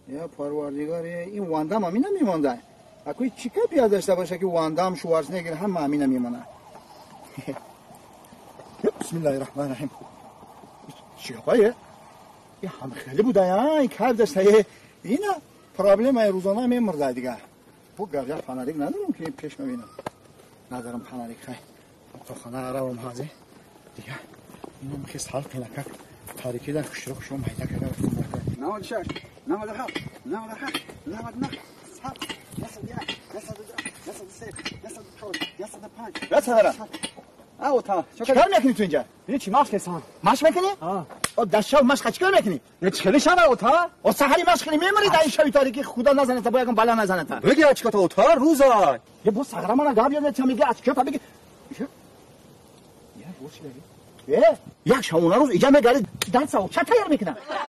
Я парвардигор, ин Вандам амина мемонда. Акои чӣ капия дошта боша ки Вандам, Шварценеггер ҳама амина мемонад. Бисмиллаҳи раҳмани раҳим. Чӣ гапае? Ин ҳам хеле буда, ин кайф дошта. Ина проблемаи рӯзона мемурда дигар. Бу гап як фонарик надорам ки пеш мебинам. Надорам фонарик, хай. То хона равам ҳозир. Дигар инам хел сал қинакак тарикида хушро хушро майда карда рафтам. 96, 97, 98, 99, 100, 101, 102, 103, 104, 105. Расадара. А, ота. Чикор мекунӣ ту инҷа? Ҳеҷ, машқ кардам. Машқ мекунӣ? А. О, дар шаб машқ чикор мекунӣ? Не, чӣ шава, ота? О, саҳари машқ кунӣ мемирӣ дар ин шаби торикӣ, худо назанад, бо ягон бала назанад. Бигӣ чикор та, ота, рӯза. Е, бо сағра мана гап ёд метиҳам, меги аз чӣ бигӣ. Е, як шабона рӯз иҷа мегарӣ, дар савоб ча тайёр мекунам?